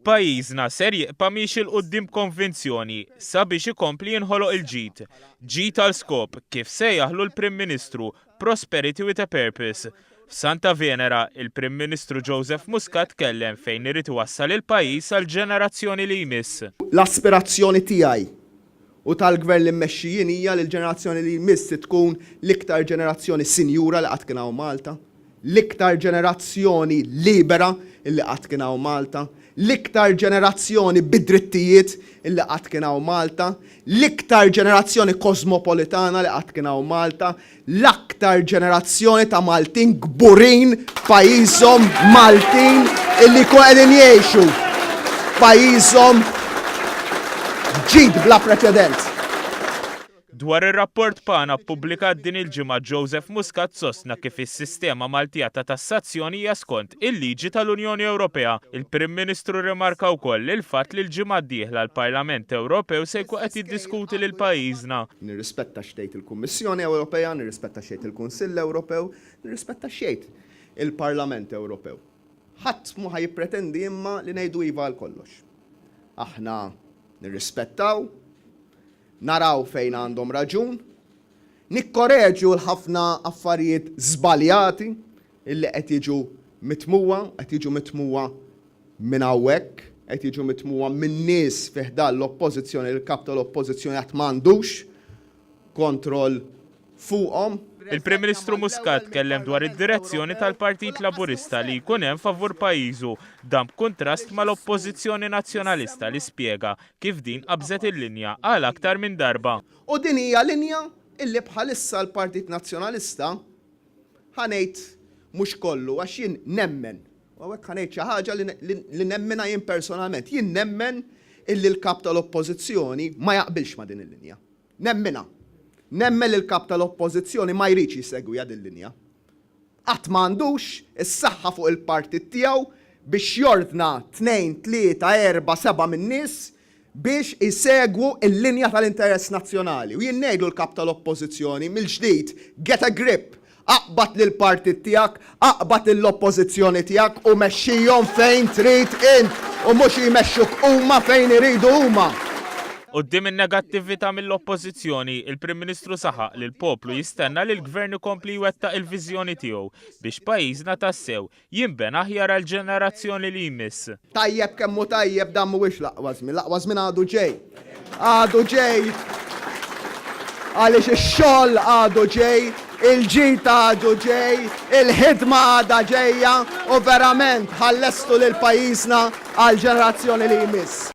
Pajjiżna ser jibqa' miexi 'l quddiem b'konvinzjoni sabiex ikompli jinħoloq il-ġid. Ġid għal skop, kif sejjaħlu l-Prim Ministru, Prosperity with a Purpose. F'Santa Venera, il-Prim Ministru Joseph Muscat tkellem fejn irid iwassal il-pajjiż għall-ġenerazzjoni li jmiss. L-aspirazzjoni tiegħi u tal-Gvern li mmexxi jien hija li l-ġenerazzjoni li jmiss tkun l-iktar ġenerazzjoni sinjura li qatt kien hawn Malta, l-iktar ġenerazzjoni libera illi qatt kien hawn Malta, l-iktar ġenerazzjoni bi drittijiet illi qatt kien hawn Malta, l-iktar ġenerazzjoni kosmopolitana li qatt kien hawn Malta, l-aktar ġenerazzjoni ta' Maltin kburin b'pajjiżhom Maltin illi jkunu qegħdin jgħixu f'pajjiżhom ġid bla preċedent. Dwar ir-rapport PANA ppubblikat din il-ġimgħa Joseph Muscat sostna kif is-sistema Maltija ta' tassazzjoni hija skont il-liġi tal-Unjoni Ewropea. Il-Prim Ministru rrimarka wkoll il-fatt li l-ġimgħa d-dieħla l-Parlament Ewropew se jkun qed jiddiskuti lil pajjiżna. Nirrispetta x'tgħid il-Kummissjoni Ewropea, nirrispetta x'jgħid il-Kunsill Ewropew, nirrispetta x'jgħid il-Parlament Ewropew. Ħadd mhu ħa jippretendi imma li ngħidu iva għal kollox. Aħna nirrispettaw, naraw fejn għandhom raġun, nikkoreġu l-ħafna affarijiet żbaljati illi qed jiġu mitmugħa, qed jiġu mitmugħa minn hawnhekk, qed jiġu mitmugħa minn nies fi ħdan l-Oppożizzjoni li l-Kap tal-Oppożizzjoni għad m'għandux kontroll fuqhom. Il-Prim Ministru Muscat tkellem dwar id-direzzjoni tal-Partit Laburista li jkun hemm favur pajjiżu, dan b'kuntrast mal-Oppożizzjoni Nazzjonalista li spjega kif din qabżet il-linja għal aktar minn darba. U din hija linja illi bħalissa l-Partit Nazzjonalista, ħa ngħid mhux kollu għax jien nemmen, u hawnhekk ħa ngħid xi ħaġa li nemminha jien personalment, jien nemmen illi l-Kap tal-Oppożizzjoni ma jaqbilx ma' din il-linja. Nemminha. Nemmen li l-Kap tal-Oppożizzjoni ma jridx jsegwiha dil-linja. Qatt ma għandux is-saħħa fuq il-partit tiegħu biex jordna tnejn, tlieta, erbgħa, sebgħa min-nies biex isegwu l-linja tal-interess nazzjonali. U jien ngħidlu l-Kap tal-Oppożizzjoni mill-ġdid, get a grip! Aqbad lill-partit tiegħek, aqbad lill-Oppożizzjoni tiegħek u mexxihom fejn trid int u mhux jmexxuk huma fejn iridu huma. Quddiem in-negattività mill-Oppożizzjoni, il-Prim Ministru saħaq li l-poplu jistenna li l-Gvern ikompli jwettaq il-viżjoni tiegħu biex pajjiżna tassew Jinbena aħjar għall-ġenerazzjoni li jmiss. Tajjeb kemm hu tajjeb dan mhuwiex l-aqwa żmien, l-aqwa żmien għadu ġej. Għadu ġej għaliex ix-xogħol għadu ġej, il-ġid għadu ġej, il-ħidma għadha ġejja u verament ħa llestu lil pajjiżna għall-ġenerazzjoni li jmiss.